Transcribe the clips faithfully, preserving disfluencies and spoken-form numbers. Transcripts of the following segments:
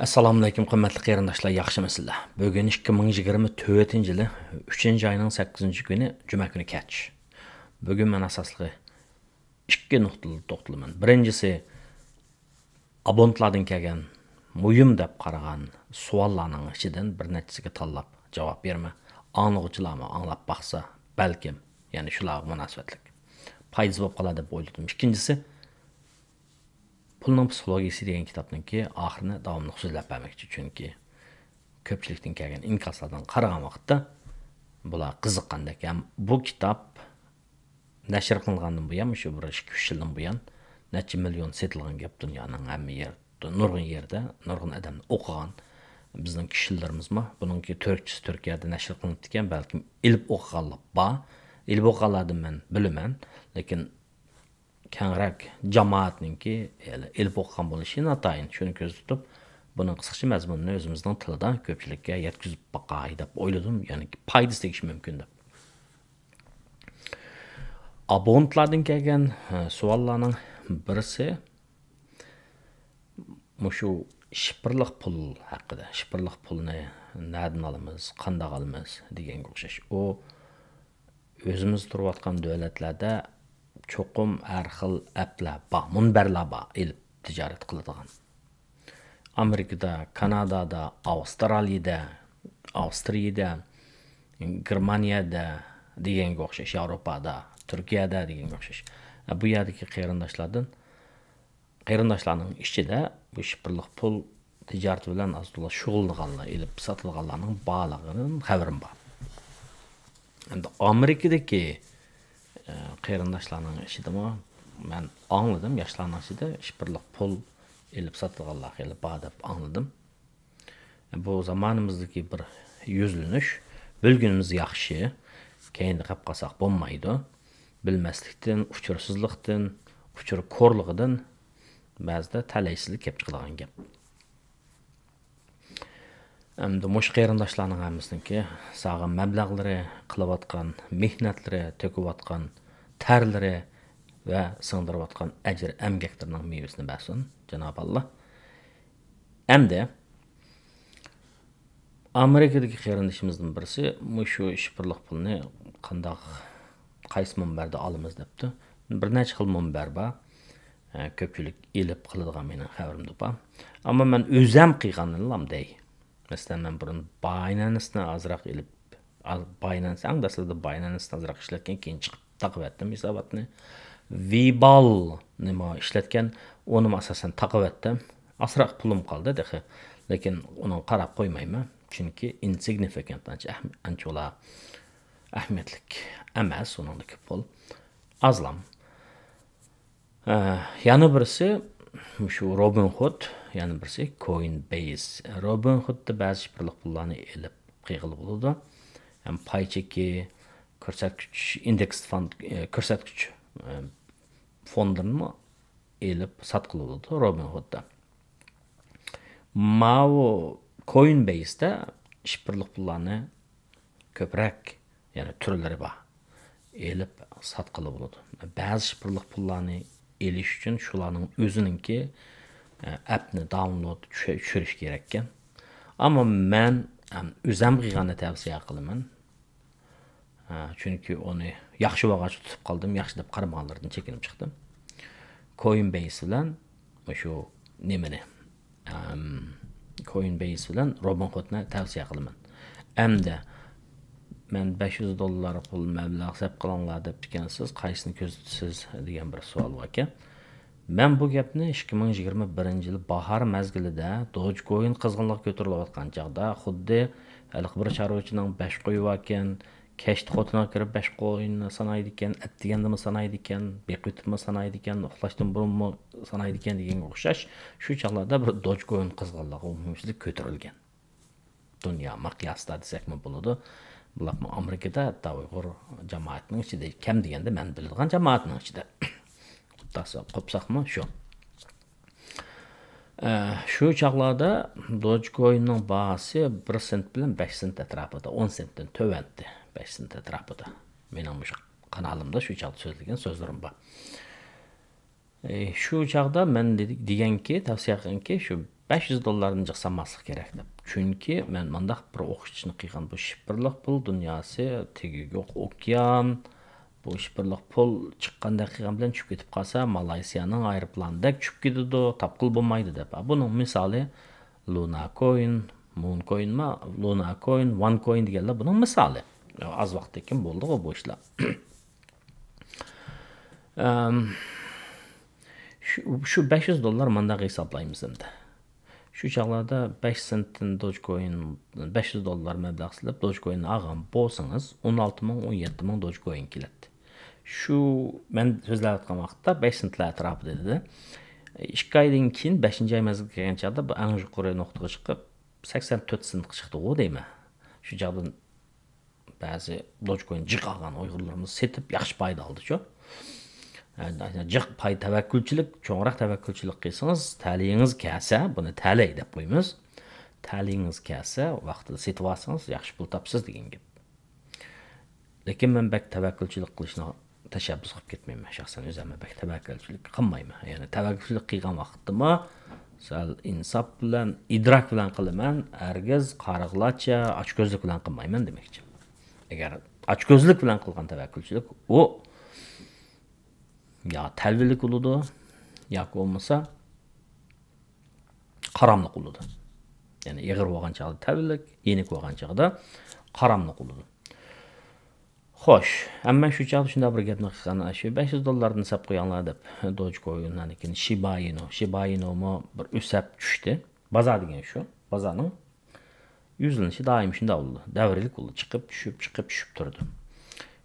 ئەسسالامۇئەلەيكۇم، قىممەتلىك قېرىنداشلار، ياخشىمۇسىلەر؟ بۈگۈن ئىككى مىڭ يىگىرمە تۆتىنچى يىلى ئۈچىنچى ئاينىڭ سەككىزىنچى كۈنى، جۈمە كۈنى كەچ. بۈگۈن مەن ئاساسلىقى ئىككى نۇقتىدا توختىلىمەن. بىرىنچىسى، ئابونېنتلاردىن كەلگەن مۇھىم دەپ قارىغان سوئاللارنىڭ ئىچىدىن بىر نەچچىسىگە تاللاپ جاۋاب بېرىمەن. ئاڭلىغۇچىلارمۇ ئاڭلاپ باقسا، بەلكىم، يەنى شۇلارغا مۇناسىۋەتلىك پايدىسى بولۇپ قالار دەپ ئويلىدىم. ئىككىنچىسى، پۇلنىڭ پسىخولوگىيىسى دېگەن كىتابنىڭكى ئاخىرىنى داۋاملىق سۆزلەپ بەرمەكچى، چۈنكى كۆپچىلىكتىن كەلگەن ئىنكاسلاردىن قارىغان ۋاقىتتا بۇلار قىزىققاندەك. ھەم بۇ كىتاب نەشر قىلىنغاندىن بۇيان، مۇشۇ بىر ئىككى ئۈچ يىلدىن بۇيان نەچچە مىليون سېتىلغان گەپ، دۇنيانىڭ ھەممە يېرى، نۇرغۇن يېرىدە، نۇرغۇن ئادەم ئوقۇغان. بىزنىڭ كىشىلىرىمىزمۇ، بۇنىڭكى تۈركچىسى تۈركىيەدە نەشر قىلىنىپتىكەن، بەلكىم ئېلىپ ئوقۇغانلار بار. ئېلىپ ئوقۇغانلاردىن مەن بىلىمەن، لېكىن كەڭرەك جامائەتنىڭكى ئېلىپ ئوقۇغان بولۇشى ناتايىن. شۇنى كۆزدە تۇتۇپ، بۇنىڭ قىسقىچە مەزمۇنىنى ئۆزىمىزنىڭ تىلىدا كۆپچىلىككە يەتكۈزۈپ باقاي دەپ ئويلىدىم، يەنى پايدىسى تېگىشى مۇمكىن دەپ. ئابونېنتلاردىن كەلگەن، ھە، سوئاللارنىڭ بىرسى مۇشۇ شىفىرلىق پۇل ھەققىدە. شىفىرلىق پۇلنى نەدىن ئالىمىز، قانداق ئالىمىز دېگەنگە ئوخشاش. ئۇ ئۆزىمىز تۇرۇۋاتقان دۆلەتلەردە چوقۇم ھەر خىل ئەپلەر بار، مۇنبەرلەر بار، ئېلىپ تىجارەت قىلىدىغان. ئامېرىكىدا، كانادادا، ئاۋسترالىيىدە، ئاۋسترىيىدە، گېرمانىيەدە دېگەنگە ئوخشاش، ياۋروپادا، تۈركىيەدە دېگەنگە ئوخشاش. بۇ يەردىكى قېرىنداشلاردىن، قېرىنداشلارنىڭ ئىچىدە بۇ شىفىرلىق پۇل تىجارىتى بىلەن ئاز تولا شۇغۇللىنىدىغانلار، ئېلىپ ساتىدىغانلارنىڭ بارلىقىدىن خەۋىرىم بار. ئەمدى ئامېرىكىدىكى، ئە، قېرىنداشلارنىڭ ئىچىدىمۇ مەن ئاڭلىدىم، ياشلارنىڭ ئىچىدە شىفىرلىق پۇل ئېلىپ ساتىدىغانلار خېلى بار دەپ ئاڭلىدىم. بۇ زامانىمىزدىكى بىر يۈزلىنىش. بىلگىنىمىز ياخشى، كەينىدە قېلىپ قالساق بولمايدۇ. بىلمەسلىكتىن، ئۇچۇرسىزلىقتىن، ئۇچۇر كورلۇقىدىن بەزىدە تەلەيسىزلىك كېلىپ چىقىدىغان گەپ. ئەمدى مۇشۇ قېرىنداشلارنىڭ ھەممىسىنىڭكى سالغان مەبلەغلىرى، قىلىۋاتقان مېھنەتلىرى، تۆكۈۋاتقان تەرلىرى ۋە سىڭدۈرۈۋاتقان ئەجىر ئەمگەكلىرىنىڭ مېۋىسىنى بەرسۇن، جانابى ئاللا. ئەمدى ئامېرىكىدىكى قېرىندىشىمىزدىن بىرسى مۇشۇ شىفىرلىق پۇلنى قانداق، قايسى مۇنبەردە ئالىمىز دەپتۇ. بىر نەچچە خىل مۇنبەر بار. ئە، كۆپچىلىك ئېلىپ قىلىدىغان مېنىڭ خەۋىرىمدە بار. ئەمما مەن ئۆزەم قىلغاننى ئالام دەي. مەسىلەن، مەن بۇرۇن باينانسنى ئازراق ئېلىپ، ئاز-، باينانس، ئەڭ دەسلىپىدە باينانسنى ئازراق ئىشلەتكەن، كېيىن چىقىپ تاقىۋەتتىم ھېساباتنى. ۋىبالنىمۇ ئىشلەتكەن، ئۇنىمۇ ئاساسەن تاقىۋەتتىم. ئازراق پۇلۇم قالدى تېخى. لېكىن ئۇنىڭغا قاراپ قويمايمەن. چۈنكى ئىنسىگنىفىكانت، ئانچە ئەھمى-، ئانچە ئۇلار ئەھمىيەتلىك ئەمەس ئۇنىڭدىكى پۇل. ئازلام. ئە، يەنە بىرسى مۇشۇ روبىنخۇد، يەنە بىرسى كوينبەيس. روبىنخۇدتا بەزى شىفىرلىق پۇللارنى ئېلىپ قىلغىلى بولىدۇ. ھەم پاي چېكى، كۆرسەتكۈچ، ئىندېكس فاند، ئە، كۆرسەتكۈچ، ئە، فوندىنىمۇ ئېلىپ ساتقىلى بولىدۇ روبىنخۇدتا. ماۋۇ كوينبەيستا شىفىرلىق پۇللارنى كۆپرەك، يەنى تۈرلىرى بار، ئېلىپ ساتقىلى بولىدۇ. بەزى شىفىرلىق پۇللارنى ئېلىش ئۈچۈن شۇلارنىڭ ئۆزىنىڭكى، ئە، ئەپنى داۋۇنلود چۈشۈ-، چۈشۈرۈش كېرەككەن. ئەمما مەن، ئەم، ئۆزەم قىلغاننى تەۋسىيە قىلىمەن. ھە، چۈنكى ئۇنى ياخشى بولغاچقا تۇتۇپ قالدىم، ياخشى دەپ قارىمىغانلىرىدىن چېكىنىپ چىقتىم. كوينبەيس بىلەن مۇشۇ نېمىنى، ئەم، كوينبەيس بىلەن روبىنخۇدنى تەۋسىيە قىلىمەن. ئەمدى مەن بەش يۈز دوللار پۇل مەبلەغ سەپ قىلىڭلار دەپتىكەنسىز، قايسىنى كۆزىتىسىز دېگەن بىر سوئال باركەن. مەن بۇ گەپنى ئىككى مىڭ يىگىرمە بىرىنچى يىل باھار مەزگىلىدە دوجكوين قىزغىنلىقى كۆتۈرۈلۈۋاتقان چاغدا، خۇددى ھېلىقى بىر چارۋىچىنىڭ بەش قويى باركەن، كەچتە خوتۇنىغا كىرىپ بەش قوينى سانايدىكەن، ئەتىگەندىمۇ سانايدىكەن، بېقىۋېتىپمۇ سانايدىكەن، ئۇخلاشتىن بۇرۇنمۇ سانايدىكەن دېگەنگە ئوخشاش، شۇ چاغلاردا بىر دوجكوين قىزغىنلىقى ئومۇميۈزلۈك كۆتۈرۈلگەن. دۇنيا مىقياسىدا دېسەكمۇ بولىدۇ. بولۇپمۇ ئامېرىكىدا ھەتتا ئۇيغۇر جامائەتنىڭ ئىچىدە، كەم دېگەندە مەن بىلىدىغان جامائەتنىڭ ئىچىدە. قۇپساق-، قۇپساقمۇ شۇ. ئە، شۇ چاغلاردا دوجكويننىڭ باھاسى بىر سېنت بىلەن بەش سېنت ئەتراپىدا، ئون سېنتتىن تۆۋەنتى، بەش سېنت ئەتراپىدا. مېنىڭ مۇشۇ قانالىمدا شۇ چاغدا سۆزلىگەن سۆزلىرىم بار. ئە، شۇ چاغدا مەن دېدى-، دېگەنكى، تەۋسىيە قىلغانكى، شۇ بەش يۈز دوللاردىن جىق سالماسلىق كېرەك دەپ. چۈنكى مەن مۇنداق بىر ئوخشىتىشنى قىلغان، بۇ شىفىرلىق پۇل دۇنياسى تېگى يوق ئوكيان. بۇ شىفىرلىق پۇل چىققاندەك قىلغان بىلەن چۈشۈپ كېتىپ قالسا، مالايسىيانىڭ ئايروپىلانىدەك چۈشۈپ كېتىدۇ، تاپقىلى بولمايدۇ دەپ. بۇنىڭ مىسالى لۇنا كوين، مون كوينما، لۇنا كوين، ۋان كوين دېگەنلەر بۇنىڭ مىسالى. ئاز ۋاقىتتىن كېيىن بولدىغۇ بۇ ئىشلار. ئەم، شۇ، شۇ بەش يۈز دوللار مانداق ھېسابلايمىز ئەمدى. شۇ چاغلاردا بەش سېنتتىن دوجكوين، بەش يۈز دوللار مەبلەغ سېلىپ، دوجكويننى ئالغان بولسىڭىز، ئون ئالتە مىڭ، ئون يەتتە مىڭ دوجكوين كېلەتتى. شۇ مەن سۆزلەۋاتقان ۋاقىتتا بەش سېنتلار ئەتراپىدا ئىدى. ئىككى ئايدىن كېيىن، بەشىنچى ئاي مەزگىلگە كەلگەن چاغدا بۇ ئەڭ يۇقىرى نۇقتىغا چىقىپ، سەكسەن تۆت سېنتقا چىقتىغۇ دەيمەن. شۇ چاغدىن بەزى دوجكوين جىق ئالغان ئۇيغۇرلىرىمىز سېتىپ ياخشى پايدا ئالدىچۇ. جىق پاي تەۋەككۈلچىلىك، چوڭراق تەۋەككۈلچىلىك قىلسىڭىز، تەلىيىڭىز كەلسە، بۇنى تەلەي دەپ قويىمىز. تەلىيىڭىز كەلسە، ۋاقتىدا سېتىۋالسىڭىز، ياخشى پۇل تاپىسىز دېگەن گەپ. لېكىن مەن بەك تەۋەككۈلچىلىك قىلىشنى تەشەببۇس قىلىپ كەتمەيمەن. شەخسەن ئۆزۈممۇ بەك تەۋەككۈلچىلىك قىلمايمەن. يەنى تەۋەككۈلچىلىك قىلغان ۋاقىتتىمۇ سەل ئىنساپ بىلەن، ئىدراك بىلەن قىلىمەن. ھەرگىز قارىغۇلارچە، ئاچكۆزلۈك بىلەن قىلمايمەن دېمەكچى. ئەگەر ئاچكۆزلۈك بىلەن قىلغان تەۋەككۈلچىلىك، ئۇ يا تەلۋىلىك بولىدۇ، ياكى بولمىسا قاراملىق بولىدۇ. يەنى ئېغىر بولغان چاغدا تەلۋىلىك، يېنىك بولغان چاغدا قاراملىق بولىدۇ. خوش، ئەمما شۇ چاغدا شۇنداق بىر گەپنى قىلغان، شۇ بەش يۈز دوللاردىن ساپ قويۇڭلار دەپ، دوجكوين، ئاندىن كېيىن شىبا ئىنۇ، شىبا ئىنۇمۇ بىر ئۆسەپ چۈشتى. بازار دېگەن شۇ، بازارنىڭ يۈزلىنىشى دائىم شۇنداق بولىدۇ. دەۋرىيلىك بولىدۇ. چىقىپ، چۈشۈپ، چىقىپ، چۈشۈپ تۇرىدۇ.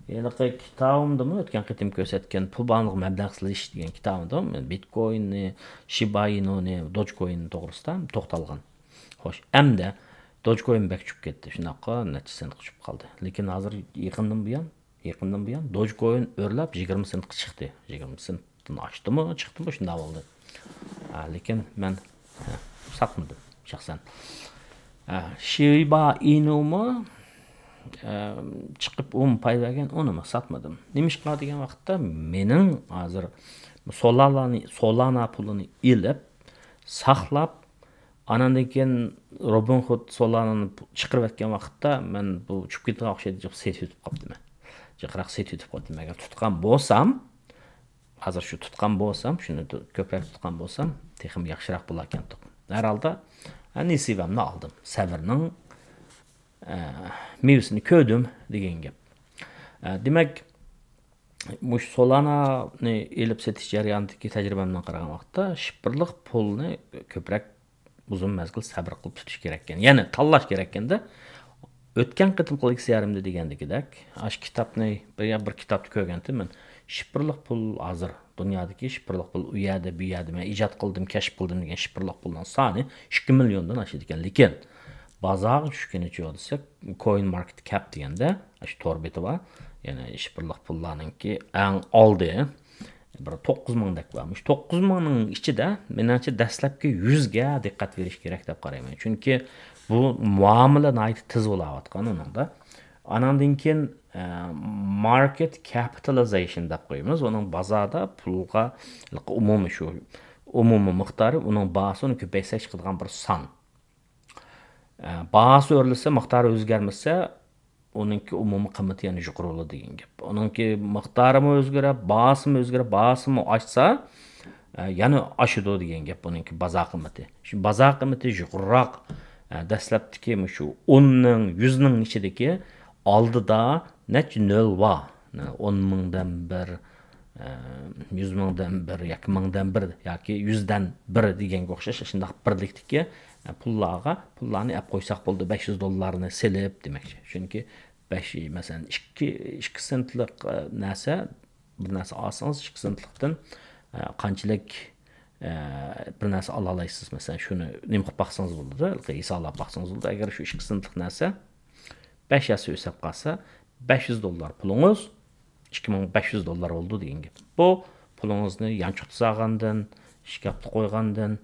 ھېلىقى كىتابىمدىمۇ ئۆتكەن قېتىم كۆرسەتكەن پۇل بارلىق مەبلەغ سېلىش دېگەن كىتابىمدا مەن بىتكويننى، شىبا ئىنۇنى، دوجكويننى توغرىسىدا توختالغان. خوش، ئەمدى دوجكوين بەك چۈشۈپ كەتتى. شۇنداققۇ، نەچچە سېنتقا چۈشۈپ قالدى. لېكىن ھازىر يېقىندىن بۇيان، يېقىندىن بۇيان دوجكوين ئۆرلەپ يىگىرمە سېنتقا چىقتى. يىگىرمە سېنتتىن ئاشتىمۇ، چىقتىمۇ، شۇنداق بولدى. ئا، لېكىن مەن، ھە، ساتمىدىم شەخسەن. ئا، شىبا ئىنۇمۇ، ئا، چىقىپ ئۇمۇ پايدا بەرگەن، ئۇنىمۇ ساتمىدىم. نېمىشقا دېگەن ۋاقىتتا مېنىڭ ھازىر سولانانى، سولانا پۇلىنى ئېلىپ، ساقلاپ، ئاناندىن كېيىن روبىنخۇد سولانانى چىقىرىۋەتكەن ۋاقىتتا مەن بۇ چۈشۈپ كېتىدىغان ئوخشايدۇ دەپ سېتىۋېتىپ قاپتىمەن. جىقراق سېتىۋېتىپ قاپتىمەن. ئەگەر تۇتقان بولسام، ھازىر شۇ تۇتقان بولسام، شۇنى تۇ-، كۆپرەك تۇتقان بولسام، تېخىمۇ ياخشىراق بولاركەنتۇق. ھەر ھالدا، ھە، نېسىۋەمنى ئالدىم. سەۋرنىڭ، ئە، مېۋىسىنى كۆردۈم دېگەن گەپ. ئە، دېمەك، مۇشۇ سولانانى ئېلىپ سېتىش جەريانىدىكى تەجرىبەمدىن قارىغان ۋاقىتتا، شىفىرلىق پۇلنى كۆپرەك ئۇزۇن مەزگىل سەۋر قىلىپ تۇتۇش كېرەككەن. يەنى تاللاش كېرەككەندە، ئۆتكەن قېتىمقى لېكسىيەلىرىمدە دېگەندىكىدەك، ئاشۇ كىتابنى، بىر، بىر كىتابتا كۆرگەنتىم مەن. شىفىرلىق پۇل ھازىر دۇنيادىكى شىفىرلىق پۇل ئۇ يەردە، بۇ يەردە، مەن ئىجاد قىلدىم، كەشىپ قىلدىم دېگەن شىفىرلىق پۇلنىڭ سانى ئىككى مىليوندىن ئاشىدىكەن. لېكىن بازارغا چۈشكىنىچە دېسەك، كوين ماركېت كەپ دېگەندە، ئاشۇ تور بېتى بار. يەنى شىفىرلىق پۇللارنىڭكى ئەڭ ئالدى بىر توققۇز مىڭدەك بار. مۇشۇ توققۇز مىڭنىڭ ئىچىدە، مېنىڭچە، دەسلەپكى يۈزگە دىققەت بېرىش كېرەك دەپ قارايمەن. چۈنكى بۇ مۇئامىلە ناھايىتى تېز بولاۋاتقان ئۇنىڭدا. ئاناندىن كېيىن، ئە، ماركېت كەپىتالىزېيشن دەپ قويىمىز. ئۇنىڭ بازاردا پۇلغا ئومۇمىي شۇ، ئومۇمىي مىقدارى، ئۇنىڭ باھاسى، ئۇنى كۆپەيتسەك چىقىدىغان بىر سان. ئە، باھاسى ئۆرلىسە، مىقدارى ئۆزگەرمىسە، ئۇنىڭكى ئومۇمىي قىممىتى يەنە يۇقىرى بولىدۇ دېگەن گەپ. ئۇنىڭكى مىقدارىمۇ ئۆزگىرىپ، باھاسىمۇ ئۆزگىرىپ، باھاسىمۇ ئاشسا، ئە، يەنە ئاشىدۇ دېگەن گەپ ئۇنىڭكى بازار قىممىتى. شۇ بازار قىممىتى يۇقىرىراق، ئە، دەسلەپتىكى مۇشۇ ئوننىڭ، يۈزنىڭ ئىچىدىكى ئالدىدا نەچچە نۆل بار. ئون مىڭدىن بىر، ئە، يۈز مىڭدىن بىر ياكى مىڭدىن بىر ياكى يۈزدىن بىر دېگەنگە ئوخشاش شۇنداق بىرلىكتىكى، ئە، پۇللارغا، پۇللارنى ئەپ قويساق بولدى، بەش يۈز دوللارنى سېلىپ دېمەكچى. چۈنكى بەش، مەسىلەن، ئىككى، ئىككى سېنتلىق، ئە، نەرسە، بىر نەرسە ئالسىڭىز، ئىككى سېنتلىقتىن، ئە، قانچىلىك، ئە، بىر نەرسە ئالالايسىز؟ مەسىلەن، شۇنى نېمە قىلىپ باقسىڭىز بولىدۇ، ھېسابلاپ باقسىڭىز بولىدۇ. ئەگەر شۇ ئىككى سېنتلىق نەرسە بەش ھەسسە ئۆسۈپ قالسا، بەش يۈز دوللار پۇلىڭىز ئىككى مىڭ بەش يۈز دوللار بولىدۇ دېگەن گەپ. بۇ پۇلىڭىزنى يانچۇقتا سالغاندىن، ئىشكاپتا قويغاندىن،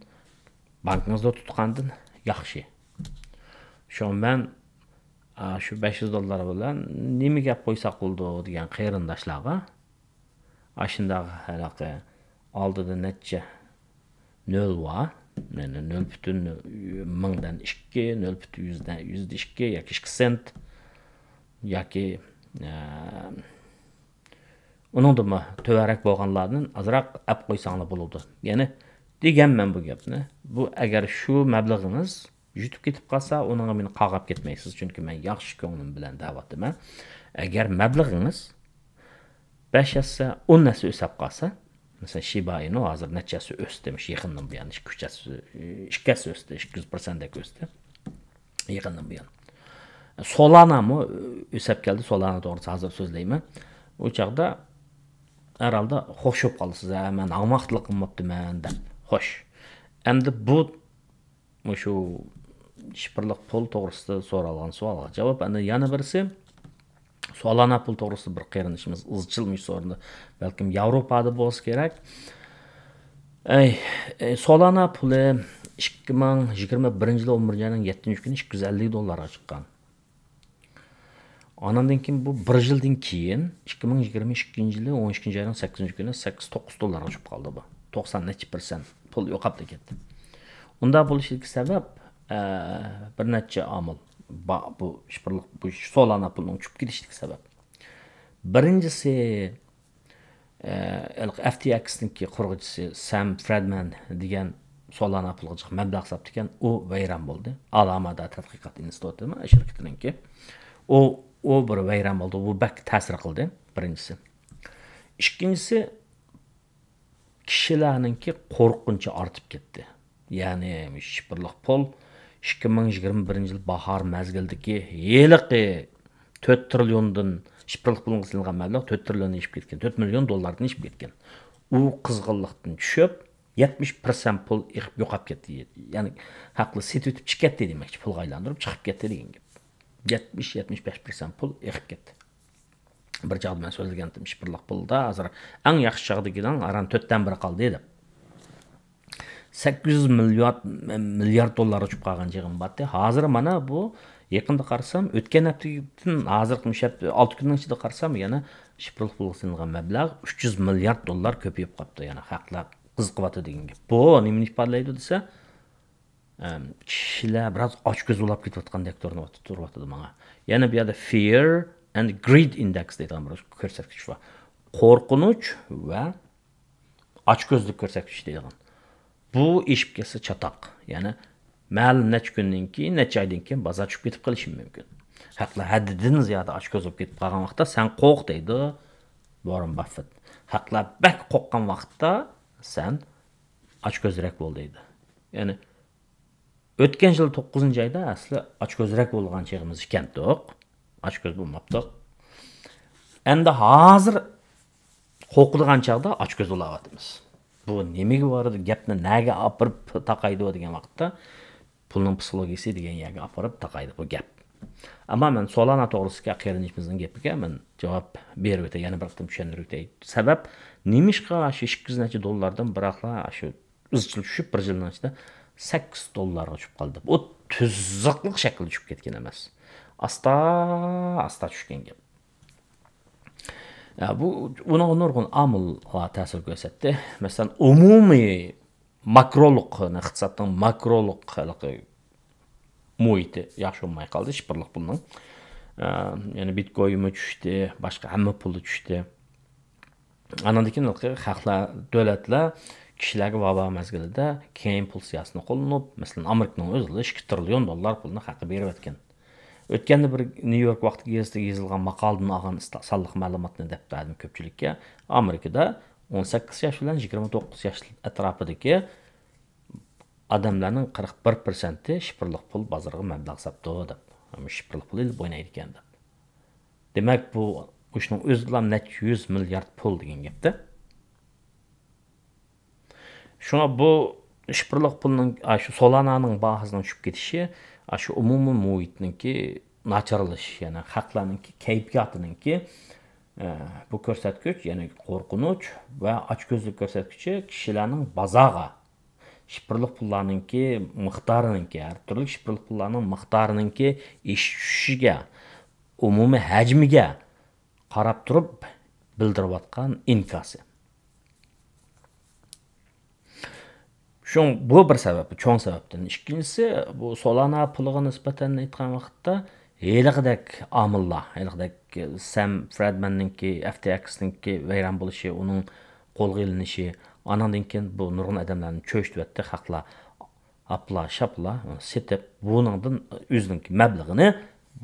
بانكىڭىزدا تۇتقاندىن ياخشى. شۇڭا مەن، ئا، شۇ بەش يۈز دوللار بىلەن نېمە گەپ قويساق بولىدۇ دېگەن قېرىنداشلارغا، ئاشۇنداق ھېلىقى ئالدىدا نەچچە نۆل بار، يەنى نۆل پۈتۈن مىڭدىن ئىككى، نۆل پۈتۈن يۈزدە، يۈزدە ئىككى ياكى ئىككى سېنت ياكى، ئە، ئۇنىڭدىنمۇ تۆۋەنرەك بولغانلاردىن ئازراق ئەپ قويساڭلار بولىدۇ. يەنى دېگەنمەن بۇ گەپنى. بۇ ئەگەر شۇ مەبلىغىڭىز يۈتۈپ كېتىپ قالسا، ئۇنىڭغا مېنى قارغاپ كەتمەيسىز، چۈنكى مەن ياخشى كۆڭلۈم بىلەن دەۋاتىمەن. ئەگەر مەبلىغىڭىز بەش ھەسسە، ئون ھەسسە ئۆسۈپ قالسا، مەسىلەن، شىبا ئىنۇ ھازىر نەچچە ھەسسە ئۆستى، مۇشۇ يېقىندىن بۇيان، ئىككى، ئۈچ ھەسسە، ئىككى ھەسسە ئۆستى، ئىككى يۈز پىرسەنتتەك ئۆستى يېقىندىن بۇيان. سولانامۇ ئۆسۈپ كەلدى، سولانا توغرىسىدا ھازىر سۆزلەيمەن. ئۇ چاغدا ھەر ھالدا خوش بولۇپ قالىسىز، ھە، مەن ھاڭماقلىق قىلماپتىمەن دەپ. خوش. ئەمدى بۇ مۇشۇ شىفىرلىق پۇل توغرىسىدا سورالغان سوئالغا جاۋاب. ئەنە يەنە بىرسى، سولانا پۇل توغرىسىدا بىر قېرىندىشىمىز ئىزچىل مۇشۇ سورىدى. بەلكىم ياۋروپادا بولسا كېرەك. ئەي، ئەي، سولانا پۇلى ئىككى مىڭ يىگىرمە بىرىنچى يىلى ئون بىرىنچى ئاينىڭ يەتتىنچى كۈنى ئىككى يۈز ئەللىك دوللارغا چىققان. ئاناندىن كېيىن بۇ بىر يىلدىن كېيىن، ئىككى مىڭ يىگىرمە ئىككىنچى يىلى ئون ئىككىنچى ئاينىڭ سەككىزىنچى كۈنى سەككىز توققۇز دوللارغا چۈشۈپ قالدى بۇ. توقسان نەچچە پىرسەنت پۇل يوقاپ كەتتى. ئۇنداق بولۇشىدىكى سەۋەب، ئە، بىر نەچچە ئامىل بار. بۇ شىفىرلىق، بۇ سولانا پۇلنىڭ چۈشۈپ كېتىشىدىكى سەۋەب. بىرىنچىسى، ئە، ھېلىقى ئەف تى ئېكسنىڭكى قۇرغۇچىسى سەم فرېدمەن دېگەن سولانا پۇلغا جىق مەبلەغ ساپتىكەن، ئۇ ۋەيران بولدى. ئالامادا تەتقىقات ئىنستىتۇتى شىركىتىنىڭكى. ئۇ، ئۇ بىر ۋەيران بولدى. بۇ بەك تەسىر قىلدى، بىرىنچىسى. ئىككىنچىسى، كىشىلەرنىڭكى قورقۇنچى ئارتىپ كەتتى. يەنى شىفىرلىق پۇل ئىككى مىڭ يىگىرمە بىرىنچى يىل باھار مەزگىلىدىكى ھېلىقى تۆت تىرىليوندىن، شىفىرلىق پۇلغا سېلىنغان مەبلەغ تۆت تىرىليوندىن ئېشىپ كەتكەن، تۆت مىليون دوللاردىن ئېشىپ كەتكەن. ئۇ قىزغىنلىقتىن چۈشۈپ، يەتمىش پىرسەنت پۇل ئېقىپ يوقاپ كەتتى. يەنى ھەقلى سېتىۋېتىپ چىقىپ كەتتى دېمەكچى، پۇلغا ئايلاندۇرۇپ چىقىپ كەتتى دېگەن گەپ. يەتمىش، يەتمىش بەش پىرسەنت پۇل ئېقىپ كەتتى. بىر چاغدا مەن سۆزلىگەنتىم، شىفىرلىق پۇلدا ھازىر ئەڭ ياخشى چاغدىكىنىڭ ئاران تۆتتىن بىرى قالدى دەپ. سەككىز يۈز مىليارد، مىليارد دوللارغا چۈشۈپ قالغان چېغىم بارتى. ھازىر مانا بۇ يېقىندا قارىسام، ئۆتكەن ھەپتىدىن ھازىرقى مۇشۇ ھەپتە، ئالتە كۈننىڭ ئىچىدە قارىسام، يەنە شىفىرلىق پۇلغا سېلىنغان مەبلەغ ئۈچ يۈز مىليارد دوللار كۆپىيىپ قاپتۇ. يەنە خەقلەر قىزىقىۋاتىدۇ دېگەن گەپ. بۇ نېمىنى ئىپادىلەيدۇ دېسە، ئەم، كىشىلەر بىراز ئاچكۆز بولاپ كېتىۋاتقاندەك تۇرۇۋاتىدۇ ماڭا. يەنە بۇ يەردە fear and greed index دەيدىغان بىر كۆرسەتكۈچ بار. قورقۇنچ ۋە ئاچكۆزلۈك كۆرسەتكۈچ دەيدىغان. بۇ ئېشىپ كەتسە چاتاق. يەنى مەلۇم نەچچە كۈندىن كېيىن، نەچچە ئايدىن كېيىن بازار چۈشۈپ كېتىپ قېلىشى مۇمكىن. خەقلەر ھەددىدىن زىيادە ئاچكۆز بولۇپ كېتىپ قالغان ۋاقىتتا سەن قورق دەيدۇ ۋاررېن باففېت. خەقلەر بەك قورققان ۋاقىتتا سەن ئاچكۆزرەك بول دەيدۇ. يەنى ئۆتكەن يىل توققۇزىنچى ئايدا ئەسلى ئاچكۆزرەك بولغان چېغىمىز ئىكەنتۇق. ئاچكۆز بولماپتۇق. ئەمدى ھازىر قورقىدىغان چاغدا ئاچكۆز بولاۋاتىمىز. بۇ نېمىگە بارىدۇ؟ گەپنى نەگە ئاپىرىپ تاقايدۇ دېگەن ۋاقىتتا، پۇلنىڭ پسىخولوگىيىسى دېگەن يەرگە ئاپىرىپ تاقايدۇ بۇ گەپ. ئەمما مەن سولانا توغرىسىدىكى قېرىندىشىمىزنىڭ گېپىگە مەن جاۋاب بېرىپ ئۆتەي، يەنە بىر قېتىم چۈشەندۈرۈپ ئۆتەي. سەۋەب، نېمىشقا شۇ ئىككى يۈز نەچچە دوللاردىن بىراقلا شۇ ئىزچىل چۈشۈپ، بىر يىلنىڭ ئىچىدە سەككىز دوللارغا چۈشۈپ قالدى. ئۇ تۈزۈقلۈق شەكلىدە چۈشۈپ كەتكەن ئەمەس. ئاستا، ئاستا چۈشكەن گەپ. يا، بۇ، بۇنىڭغا نۇرغۇن ئامىللار تەسىر كۆرسەتتى. مەسىلەن، ئومۇمىي ماكرولۇق، ئىقتىسادنىڭ ماكرولۇق ھېلىقى مۇھىتى ياخشى بولماي قالدى، شىفىرلىق پۇلنىڭ. ئە، يەنى بىتكوينمۇ چۈشتى، باشقا ھەممە پۇلى چۈشتى. ئانىڭدىن كېيىن خەقلەر، دۆلەتلەر كىشىلەرگە ۋابا مەزگىلىدە كېڭەيتمە پۇل سىياسىتىنى قوللىنىپ، مەسىلەن، ئامېرىكىنىڭ ئۆزىلا ئىككى تىرىليون دوللار پۇلنى خەققە بېرىۋەتكەن. ئۆتكەندە بىر نيۇ يورك ۋاقتى گېزىتىگە يېزىلغان ماقالىدىن ئالغان ئىست-، سانلىق مەلۇماتنى دەپ بەردىم كۆپچىلىككە. ئامېرىكىدا ئون سەككىز ياش بىلەن يىگىرمە توققۇز ياش ئەتراپىدىكى ئادەملەرنىڭ قىرىق بىر پىرسەنتى شىفىرلىق پۇل بازىرىغا مەبلەغ ساپتۇ دەپ. شىفىرلىق پۇل ئېلىپ ئوينايدىكەن دەپ. دېمەك، بۇ ئىشنىڭ ئۆزىلا نەچچە يۈز مىليارد پۇل دېگەن گەپتە. شۇڭا بۇ شىفىرلىق پۇلنىڭ، ئاشۇ سولانانىڭ باھاسىنىڭ چۈشۈپ كېتىشى، ئاشۇ ئومۇمىي مۇھىتنىڭكى ناچارلىشىشى، يەنى خەقلەرنىڭكى كەيپىياتىنىڭكى، ئە، بۇ كۆرسەتكۈچ، يەنى قورقۇنچ ۋە ئاچكۆزلۈك كۆرسەتكۈچى كىشىلەرنىڭ بازارغا شىفىرلىق پۇللارنىڭكى مىقدارىنىڭكى، ھەر تۈرلۈك شىفىرلىق پۇللارنىڭ مىقدارىنىڭكى ئېشىپ چۈشۈشىگە، ئومۇمىي ھەجمىگە قاراپ تۇرۇپ بىلدۈرۈۋاتقان ئىنكاسى. شۇڭ بۇ بىر سەۋەب، چوڭ سەۋەبتىن. ئىككىنچىسى، بۇ سولانا پۇلىغا نىسبەتەن ئېيتقان ۋاقىتتا ھېلىقىدەك ئامىللار، ھېلىقىدەك سەم فرېدمەننىڭكى، ئەفتىئەكسنىڭكى ۋەيران بولۇشى، ئۇنىڭ قولغا ئېلىنىشى، ئاناندىن كېيىن بۇ نۇرغۇن ئادەملەرنى چۆچۈتۈۋەتتى، خەقلەر ئاپلا شاپلا سېتىپ، بۇنىڭدىن ئۆزىنىڭكى مەبلىغىنى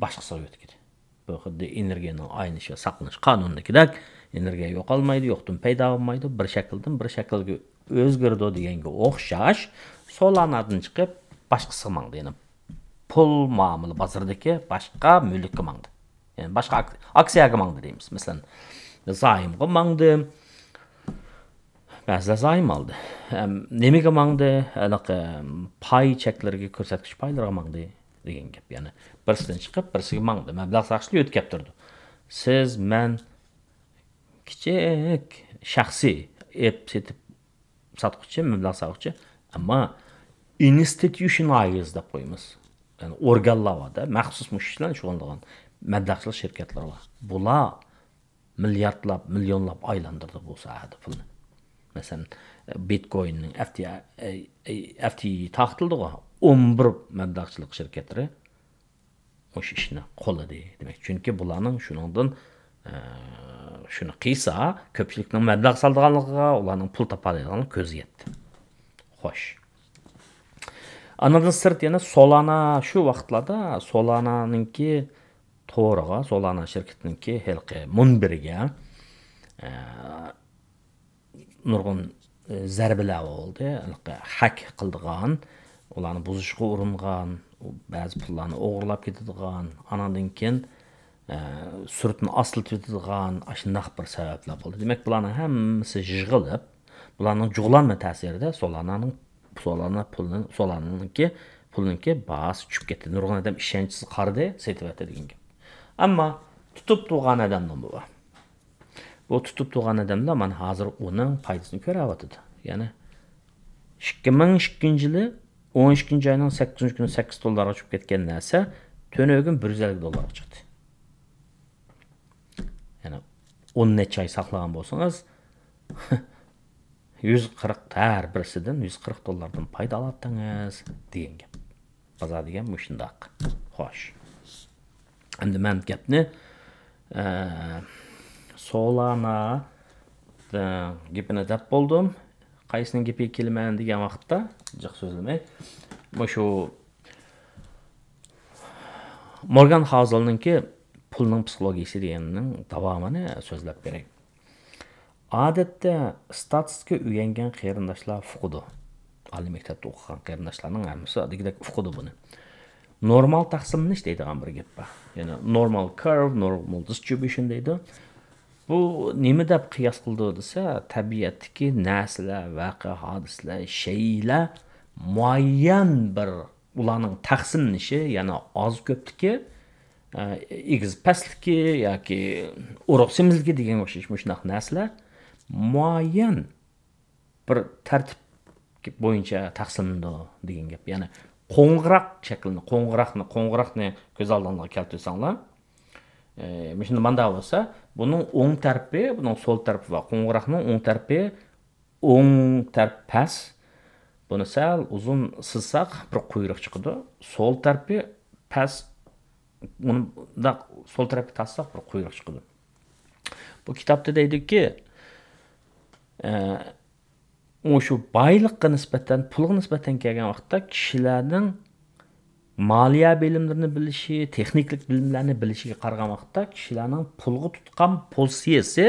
باشقىسىغا يۆتكىدى. بۇ خۇددى ئېنېرگىيەنىڭ ئايلىنىش ۋە ساقلىنىش قانۇنىدىكىدەك، ئېنېرگىيە يوقالمايدۇ، يوقتىن پەيدا بولمايدۇ، بىر شەكىلدىن بىر شەكىلگە ئۆزگىرىدۇ دېگەنگە ئوخشاش، سولانادىن چىقىپ باشقىسىغا ماڭدى. يەنى پۇل مۇئامىلە بازىرىدىكى باشقا مۈلۈككە ماڭدى. يەنى باشقا ئاك-، ئاكسىيەگە ماڭدى دەيمىز. مەسىلەن، زايومغا ماڭدى. بەزىلەر زايوم ئالدى. ئەم، نېمىگە ماڭدى؟ ھېلىقى، ئەم، پاي چەكلىرىگە، كۆرسەتكۈچ پايلىرىغا ماڭدى دېگەن گەپ. يەنى بىرسىدىن چىقىپ بىرسىگە ماڭدى. مەبلەغ ساقچىلار يۆتكەپ تۇرىدۇ. سىز، مەن كىچىك شەخسىي ئېپ سېتىپ ساتقۇچى، مەبلەغ سالغۇچى، ئەمما ئىنستىتۇشنايز دەپ قويىمىز. يەنى ئورگانلار بار-دە، مەخسۇس مۇشۇ ئىش بىلەن شۇغۇللىنىدىغان مەبلەغچىلىك شىركەتلىرى بار. بۇلار مىلياردلاپ، مىليونلاپ ئايلاندۇردى بۇ ساھەدە پۇلنى. مەسىلەن، بىتكويننىڭ ئەفتى، ئەفتى تارقىتىلدىغۇ، ئون بىر مەبلەغچىلىك شىركەتلىرى مۇشۇ ئىشنى قوللىدى. دېمەك، چۈنكى بۇلارنىڭ شۇنىڭدىن، ئە، شۇنى قىلسا، كۆپچىلىكنىڭ مەبلەغ سالىدىغانلىقىغا، ئۇلارنىڭ پۇل تاپالايدىغانلىقىغا كۆزى يەتتى. خوش. ئانىڭدىن سىرت يەنە سولانا، شۇ ۋاقىتلاردا سولانانىڭكى تورىغا، سولانا شىركىتىنىڭكى ھېلىقى مۇنبىرىگە، ئە، نۇرغۇن، ئە، زەربىلەر بولدى. ھېلىقى ھەك قىلىدىغان، ئۇلارنى بۇزۇشقا ئۇرۇنغان، بەزى پۇللارنى ئوغرىلاپ كېتىدىغان، ئاناندىن كېيىن، ئە، سۈرىتىنى ئاستىلىتىۋېتىدىغان، ئاشۇنداق بىر سەۋەبلەر بولدى. دېمەك، بۇلارنىڭ ھەممىسى يىغىلىپ، بۇلارنىڭ جۇغلانما تەسىرىدە سولانا پۇلىنىڭ، سولانانىڭكى پۇلىنىڭكى باھاسى چۈشۈپ كەتتى. نۇرغۇن ئادەم ئىشەنچسىز قارىدى، سېتىۋەتتى دېگەن گەپ. ئەمما تۇتۇپ تۇرغان ئادەمنىڭ بۇ. بۇ تۇتۇپ تۇرغان ئادەملەر مانا ھازىر ئۇنىڭ پايدىسىنى كۆرۈۋاتىدۇ. يەنى ئىككى مىڭ ئىككىنچى يىلى ئون ئىككىنچى ئاينىڭ سەككىزىنچى كۈنى سەككىز دوللارغا چۈشۈپ كەتكەن نەرسە تۈنۈگۈن بىر يۈز ئەللىك دوللارغا چىقتى. يەنى ئون نەچچە ئاي ساقلىغان بولسىڭىز، يۈز قىرىق، ھەر بىرسىدىن يۈز قىرىق دوللاردىن پايدا ئالاتتىڭىز دېگەن گەپ. بازار دېگەن مۇشۇنداق. خوش. ئەمدى مەن گەپنى، ئە، سولانا، ئە، گېپىنى دەپ بولدۇم. قايسىنىڭ گېپىگە كېلىمەن دېگەن ۋاقىتتا جىق سۆزلىمەي. مۇشۇ مورگان خاۋزېلنىڭكى پۇلنىڭ پسىخولوگىيىسى دېگەننىڭ داۋامىنى سۆزلەپ بېرەي. ئادەتتە ستاتىستىكا ئۆگەنگەن قېرىنداشلار ئۇقىدۇ. ئالىي مەكتەپتە ئوقۇغان قېرىنداشلارنىڭ ھەممىسى دېگۈدەك ئۇقىدۇ بۇنى. نورمال تەقسىملىنىش دەيدىغان بىر گەپ بار. يەنى نورمال كارۋ، نورمال دىسترىبيۇشن دەيدۇ. بۇ نېمە دەپ قىياس قىلىدۇ دېسە، تەبىئەتتىكى نەرسىلەر، ۋەقە، ھادىسىلەر، شەيئىلەر مۇئەييەن بىر ئۇلارنىڭ تەقسىملىنىشى، يەنى ئاز كۆپتىكى، ئە، ئېگىز پەسلىكى ياكى ئۇرۇق سېمىزلىكى دېگەنگە ئوخشاش مۇشۇنداق نەرسىلەر مۇئەييەن بىر تەرتىپ بويىچە تەقسىملىنىدۇ دېگەن گەپ. يەنى قوڭغۇراق شەكلىنى، قوڭغۇراقنى، قوڭغۇراقنى كۆز ئالدىڭلارغا كەلتۈرسەڭلار، ئە، مۇشۇنداق مانداق بولسا، بۇنىڭ ئوڭ تەرىپى، بۇنىڭ سول تەرىپى بار. قوڭغۇراقنىڭ ئوڭ تەرىپى، ئوڭ تەرىپى پەس. بۇنى سەل ئۇزۇن سىزساق، بىر قۇيرۇق چىقىدۇ. سول تەرىپى پەس. ئۇنى بۇنداق سول تەرەپكە تارتساق، بىر قۇيرۇق چىقىدۇ. بۇ كىتابتا دەيدۇكى، ئە، مۇشۇ بايلىققا نىسبەتەن، پۇلغا نىسبەتەن كەلگەن ۋاقىتتا كىشىلەرنىڭ مالىيە بىلىملىرىنى بىلىشى، تېخنىكىلىق بىلىملەرنى بىلىشىگە قارىغان ۋاقىتتا كىشىلەرنىڭ پۇلغا تۇتقان پوزىتسىيىسى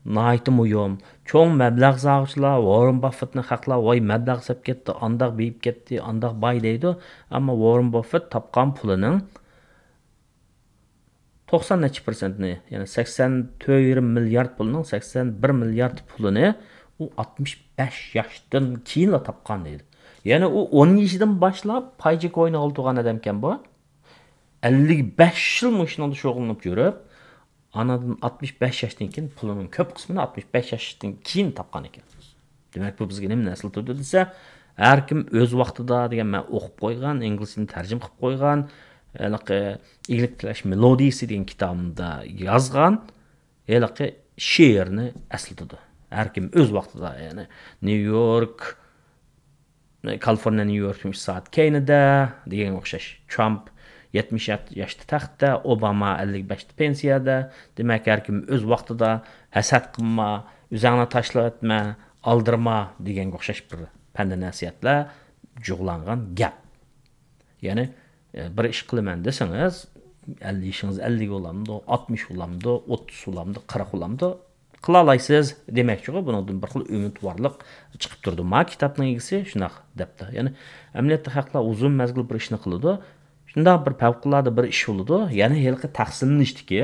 ناھايىتى مۇھىم. چوڭ مەبلەغ سالغۇچىلار، ۋاررېن باففېتنى خەقلەر، ۋاي، مەبلەغ سېلىپ كەتتى، ئانداق بېيىپ كەتتى، ئانداق باي دەيدۇ. ئەمما ۋاررېن باففېت تاپقان پۇلىنىڭ توقسان نەچچە پىرسەنتنى، يەنى سەكسەن تۆت يېرىم مىليارد پۇلنىڭ سەكسەن بىر مىليارد پۇلىنى ئۇ ئاتمىش بەش ياشتىن كېيىنلا تاپقان دەيدۇ. يەنى ئۇ ئون يېشىدىن باشلاپ پايچېك ئوينىغىلى تۇرغان ئادەمكەن بۇ. ئەللىك بەش يىل مۇشۇنىڭدا شۇغۇللىنىپ يۈرۈپ، ئانىدىن ئاتمىش بەش ياشتىن كېيىن پۇلىنىڭ كۆپ قىسمىنى ئاتمىش بەش ياشتىن كېيىن تاپقان ئىكەن. دېمەك، بۇ بىزگە نېمىنى ئەسلىتىدۇ دېسە، ھەر كىم ئۆز ۋاقتىدا دېگەن، مەن ئوقۇپ قويغان، ئىنگلىزچىدىن تەرجىمە قىلىپ قويغان، ھېلىقى ئىگىلىك تىكلەش مېلودىيىسى دېگەن كىتابىمدا يازغان ھېلىقى شېئىرنى ئەسلىتىدۇ. ھەر كىم ئۆز ۋاقتىدا، يەنى نيۇ يورك، كالىفورنىيە، نيۇ يوركتىن ئۈچ سائەت كەينىدە دېگەنگە ئوخشاش. ترامپ يەتمىش ياشتا تەختتە، ئوباما ئەللىك بەشتە پېنسىيەدە. دېمەك، ھەركىم ئۆز ۋاقتىدا ھەسەت قىلما، ئۆزۈڭنى تاشلاۋەتمە، ئالدىرىما دېگەنگە ئوخشاش بىر پەندە نەسىھەتلەر جۇغلانغان گەپ. يەنى، ئە، بىر ئىش قىلىمەن دېسىڭىز، ئەللىك يېشىڭىز ئەللىك بولامدۇ، ئاتمىش بولامدۇ، ئوتتۇز بولامدۇ، قىرىق بولامدۇ، قىلالايسىز دېمەكچىغۇ. بۇنىڭدىن بىر خىل ئۈمىدۋارلىق چىقىپ تۇرىدۇ. ما كىتابنىڭ ئىگىسى شۇنداق دەپتۇ. يەنى ئەمەلىيەتتە خەقلەر ئۇزۇن مەزگىل بىر ئىشنى قىلىدۇ. شۇنداق بىر پەۋقۇلئاددە بىر ئىش بولىدۇ. يەنى ھېلىقى تەقسىملىنىشتىكى،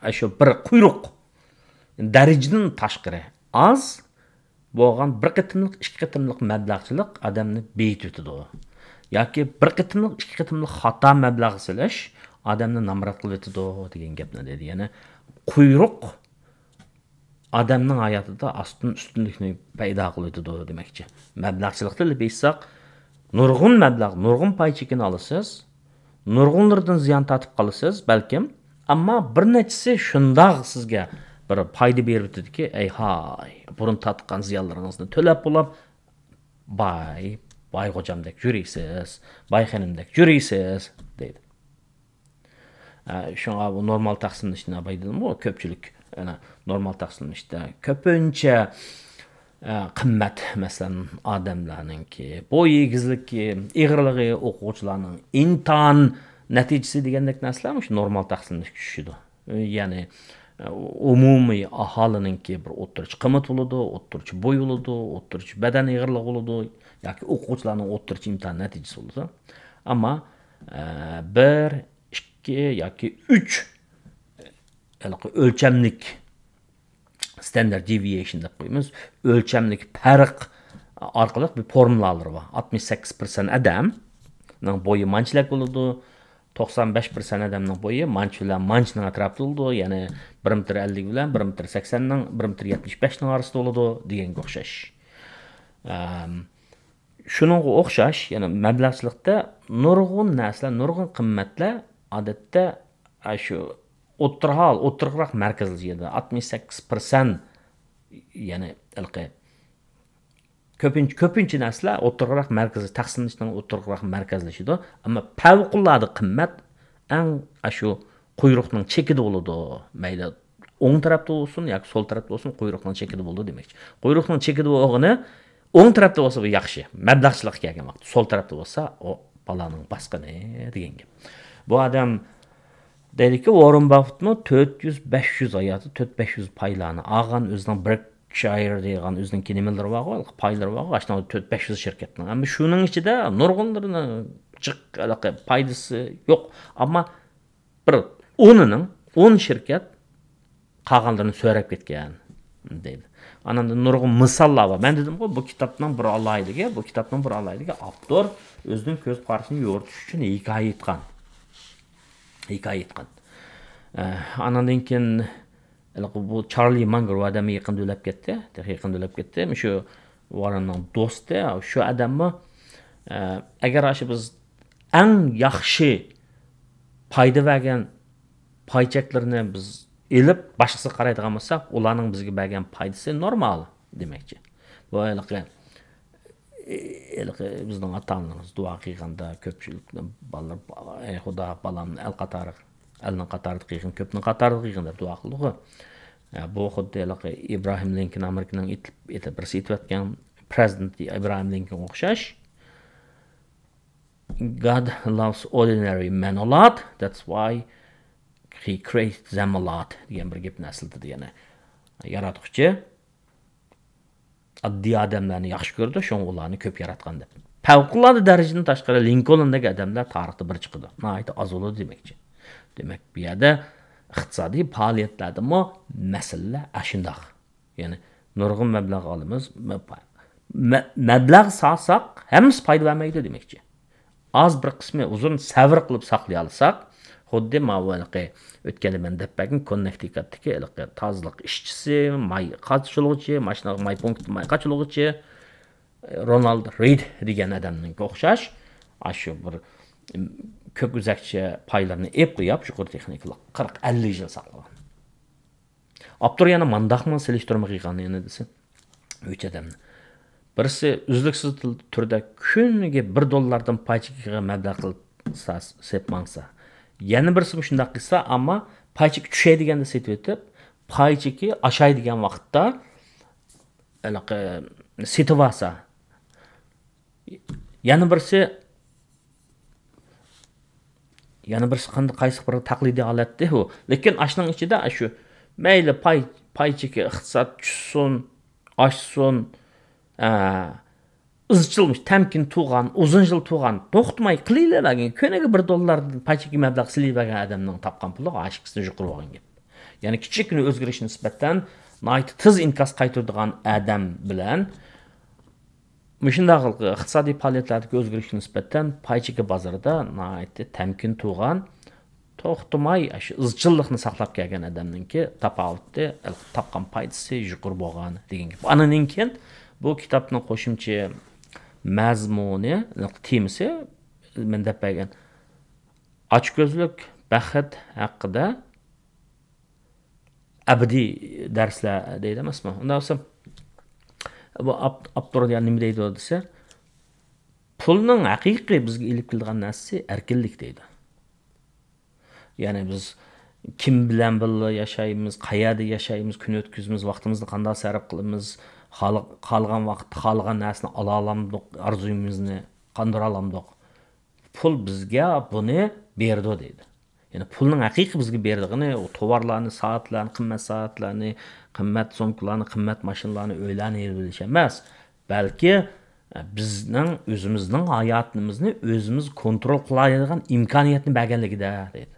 ئە، شۇ بىر قۇيرۇق دەرىجىدىن تاشقىرى ئاز بولغان بىر قېتىملىق، ئىككى قېتىملىق مەبلەغچىلىك ئادەمنى بېيىتىۋېتىدۇ. ياكى بىر قېتىملىق، ئىككى قېتىملىق خاتا مەبلەغ سېلىش ئادەمنى نامرات قىلىۋېتىدۇ دېگەن گەپنى دېدى. يەنى قۇيرۇق ئادەمنىڭ ھاياتىدا ئاستىن ئۈستۈنلۈكنى پەيدا قىلىۋېتىدۇ دېمەكچى. مەبلەغچىلىقتا ئېلىپ ئېيتساق، نۇرغۇن مەبلەغ، نۇرغۇن پاي چېكىنى ئالىسىز، نۇرغۇنلىرىدىن زىيان تارتىپ قالىسىز بەلكىم، ئەمما بىر نەچچىسى شۇنداق سىزگە بىر پايدا بېرىۋېتىدىكى، ئەي ھاي، بۇرۇن تارتقان زىيانلىرىڭىزنى تۆلەپ بولاپ، باي، باي غوجامدەك يۈرىسىز، باي خېنىمدەك يۈرىسىز، دەيدۇ. ئە، شۇڭا بۇ نورمال تەقسىملىنىشنى باي دېدىمغۇ، كۆپچىلىك، ئەنە، نورمال تەقسىملىنىشتە كۆپىنچە، ئە، قىممەت، مەسىلەن، ئادەملەرنىڭكى بويى، ئېگىزلىكى، ئېغىرلىقى، ئوقۇغۇچىلارنىڭ ئىمتىھان نەتىجىسى دېگەندەك نەرسىلەر مۇشۇ نورمال تەقسىملىنىشكە چۈشىدۇ. يەنى، ئە، ئومۇمىي ئاھالىنىڭكى بىر ئوتتۇرىچە قىممىتى بولىدۇ، ئوتتۇرىچە بويى بولىدۇ، ئوتتۇرىچە بەدەن ئېغىرلىقى بولىدۇ، ياكى ئوقۇغۇچىلارنىڭ ئوتتۇرىچە ئىمتىھان نەتىجىسى بولىدۇ. ئەمما، ئە، بىر، ئىككى ياكى ئۈچ ھېلىقى ئۆلچەملىك، ستاندارت دېۋىيېيشن دەپ قويىمىز، ئۆلچەملىك پەرق ئارقىلىق بىر فورمۇلالىرى بار. ئاتمىش سەككىز پىرسەنت ئادەمنىڭ بويى مانچىلىك بولىدۇ، توقسان بەش پىرسەنت ئادەمنىڭ بويى مانچە بىلەن مانچىنىڭ ئەتراپىدا بولىدۇ، يەنى بىر مېتىر ئەللىك بىلەن بىر مېتىر سەكسەننىڭ، بىر مېتىر يەتمىش بەشنىڭ ئارىسىدا بولىدۇ دېگەنگە ئوخشاش. ئەم، شۇنىڭغا ئوخشاش، يەنى مەبلەغچىلىكتە نۇرغۇن نەرسىلەر، نۇرغۇن قىممەتلەر ئادەتتە، ئە، شۇ ئوتتۇرا ھال، ئوتتۇرىراق مەركەزلىشىدۇ. ئاتمىش سەككىز پىرسەنت، يەنى ھېلىقى كۆپىنچە، كۆپىنچە نەرسىلەر ئوتتۇرىراق مەركەزلىشىدۇ، تەقسىملىنىشنىڭ ئوتتۇرىراق مەركەزلىشىدۇ. ئەمما پەۋقۇلئاددە قىممەت ئەڭ ئاشۇ قۇيرۇقنىڭ چېكىدە بولىدۇ. مەيلى ئوڭ تەرەپتە بولسۇن ياكى سول تەرەپتە بولسۇن، قۇيرۇقنىڭ چېكىدە بولىدۇ دېمەكچى. قۇيرۇقنىڭ چېكىدە بولغىنى ئوڭ تەرەپتە بولسا بۇ ياخشى. مەبلەغچىلىققا كەلگەن ۋاقىت. سول تەرەپتە بولسا ئۇ بالانىڭ باسقىنى دېگەن گەپ. بۇ ئادەم دەيدىكى، ۋاررېن باففېتمۇ تۆت يۈز، بەش يۈز ھاياتى، تۆت بەش يۈز پايلارنى ئالغان، ئۆزىنىڭ بېركشاير دېگەن ئۆزىنىڭكى نېمىلىرى بارغۇ، پايلىرى بارغۇ، ئاشۇنىڭ تۆت بەش يۈز شىركەتنىڭ. ئەمما شۇنىڭ ئىچىدە نۇرغۇنلىرىنىڭ جىق ھېلىقى پايدىسى يوق. ئەمما بىر ئونىنىڭ، ئون شىركەت قالغانلىرىنى سۆرەپ كەتكەن دەيدۇ. ئانان نۇرغۇن مىساللار بار. مەن دېدىمغۇ، بۇ كىتابنىڭ بىر ئالاھىدىلىكى، بۇ كىتابنىڭ بىر ئالاھىدىلىكى، ئاپتور ئۆزىنىڭ كۆز قارىشىنى يورۇتۇش ئۈچۈن ھېكايە ئېيتقان. ھېكايە ئېيتقان. ئە، ئاناندىن كېيىن، ھېلىقى بۇ چارلى مانگر ئادەم يېقىندا ئۆلۈپ كەتتى. تېخى يېقىندا ئۆلۈپ كەتتى. شۇ ۋاررېننىڭ دوستى، شۇ ئادەممۇ، ئە، ئەگەر ئاشۇ بىز ئەڭ ياخشى پايدا بەرگەن پاي چەكلىرىنى بىز ئېلىپ، باشقىسىغا قارايدىغان بولساق، ئۇلارنىڭ بىزگە بەرگەن پايدىسى نورمال دېمەكچى. بۇ ھېلىقى، ھېلىقى بىزنىڭ ئاتا-ئانىلىرىمىز دۇئا قىلغاندا، كۆپچىلىك بالىلار، «ئەي خۇدا، بالامنى ئەل قاتارىغا، ئەلنىڭ قاتارىدا قىلغىن، كۆپنىڭ قاتارىدا قىلغىن» دەپ دۇئا قىلىدىغۇ. بۇ خۇددى ھېلىقى ئىبراھىم لىنكولن، ئامېرىكىنىڭ ئېيتىپ، ئېيتىپ، بىرسى ئېيتىۋەتكەن، پرېزىدېنت ئىبراھىم لىنكولنغا ئوخشاش. «God loves ordinary men a lot, that's why he creates them a lot» دېگەن بىر گەپنى ئەسلىتىدۇ يەنە. ياراتقۇچى ئاددىي ئادەملەرنى ياخشى كۆرىدۇ، شۇڭا ئۇلارنى كۆپ ياراتقان دەپ. پەۋقۇلئاددە دەرىجىدىن تاشقىرى لىنكولندەك ئادەملەر تارىختا بىر چىقىدۇ. ناھايىتى ئاز بولىدۇ دېمەكچى. دېمەك، بۇ يەردە ئىقتىسادىي پائالىيەتلەردىمۇ مەسىلىلەر ئاشۇنداق. يەنى نۇرغۇن مەبلەغ ئالىمىز، مە-، مە-، مەبلەغ سالساق، ھەممىسى پايدا بەرمەيدۇ دېمەكچى. ئاز بىر قىسمى ئۇزۇن سەۋر قىلىپ ساقلىيالىساق، خۇددى ماۋۇ ھېلىقى ئۆتكەندە مەن دەپ بەرگەن كوننېكتىكاتتىكى ھېلىقى تازىلىق ئىشچىسى، ماي قاچۇرغۇچى، ماشىنىغا ماي پونكىتى ماي قاچۇرغۇچى، رونالد رېيد دېگەن ئادەمنىڭكى ئوخشاش، ئاشۇ بىر، ئىم، كۆك ئۈزەكچە پايلىرىنى ئېلىپ قويۇپ، يۇقىرى تېخنىكىلىق قىرىق، ئەللىك يىل ساقلىغان. ئاپتور يەنە مانداقمۇ سېلىشتۇرما قىلغان يەنە دېسە، ئۈچ ئادەمنى. بىرسى ئۈزلۈكسىز تۈردە كۈنىگە بىر دوللاردىن پاي چېكىگە مەبلەغ قىلسا، سېتىپ ماڭسا. يەنە بىرسى مۇشۇنداق قىلسا، ئەمما پاي چېكى چۈشەي دېگەندە سېتىۋېتىپ، پاي چېكى ئاشاي دېگەن ۋاقىتتا ھېلىقى سېتىۋالسا. يەنە بىرسى، يەنە بىرسى قانداق، قايسى بىر تەقلىدىي ھالەتتى ئۇ. لېكىن ئاشنىڭ ئىچىدە شۇ مەيلى پاي، پاي چېكى، ئىقتىساد چۈشسۇن، ئاشسۇن، ئە، ئىزچىل، تەمكىن تۇرغان، ئۇزۇن يىل تۇرغان، توختىماي قىلىۋەرگەن، كۈنىگە بىر دوللار پاي چېكى مەبلەغ سېلىۋەرگەن ئادەمنىڭ تاپقان پۇلى ئاشىكىسى يۇقىرى بولغان گەپ. يەنى كىچىككىنە ئۆزگىرىشكە نىسبەتەن ناھايىتى تېز ئىنكاس قايتۇرىدىغان ئادەم بىلەن مۇشۇنداق ئىقتىسادىي پائالىيەتلەردىكى ئۆزگىرىشكە نىسبەتەن پاي چېكى بازىرىدا ناھايىتى تەمكىن تۇرغان، توختىماي شۇ ئىزچىللىقنى ساقلاپ كەلگەن ئادەمنىڭكى تاپاۋىتى، تاپقان پايدىسى يۇقىرى بولغان دېگەن گەپ. ئانىڭدىن كېيىن بۇ كىتابنىڭ قوشۇمچە مەزمۇنى، تېمىسى، مەن دەپ بەرگەن ئاچكۆزلۈك، بەخت ھەققىدە ئەبەدىي دەرسلەر دەيدۇ ئەمەسمۇ؟ ئۇنداق بولسا، بۇ ئاپ-، ئاپتور يەنە نېمە دەيدۇ دېسە، پۇلنىڭ ھەقىقىي بىزگە ئېلىپ كېلىدىغان نەرسىسى ئەركىنلىك دەيدۇ. يەنى بىز كىم بىلەن بىللە ياشايمىز، قەيەردە ياشايمىز، كۈن ئۆتكۈزىمىز، ۋاقتىمىزنى قانداق سەرپ قىلىمىز، خالا-، خالىغان ۋاقىتتا خالىغان نەرسىنى ئالالامدۇق، ئارزۇيىمىزنى قاندۇرالامدۇق. پۇل بىزگە بۇنى بېرىدۇ دەيدۇ. يەنى پۇلنىڭ ھەقىقىي بىزگە بېرىدىغىنى ئۇ توۋارلارنى، سائەتلەرنى، قىممەت سائەتلەرنى، قىممەت سومكىلارنى، قىممەت ماشىنىلارنى، ئۆيلەرنى ئېلىۋېلىش ئەمەس، بەلكى، ئە، بىزنىڭ ئۆزىمىزنىڭ ھاياتىمىزنى ئۆزىمىز كونترول قىلالايدىغان ئىمكانىيەتنى بەرگەنلىكىدە دەيدۇ.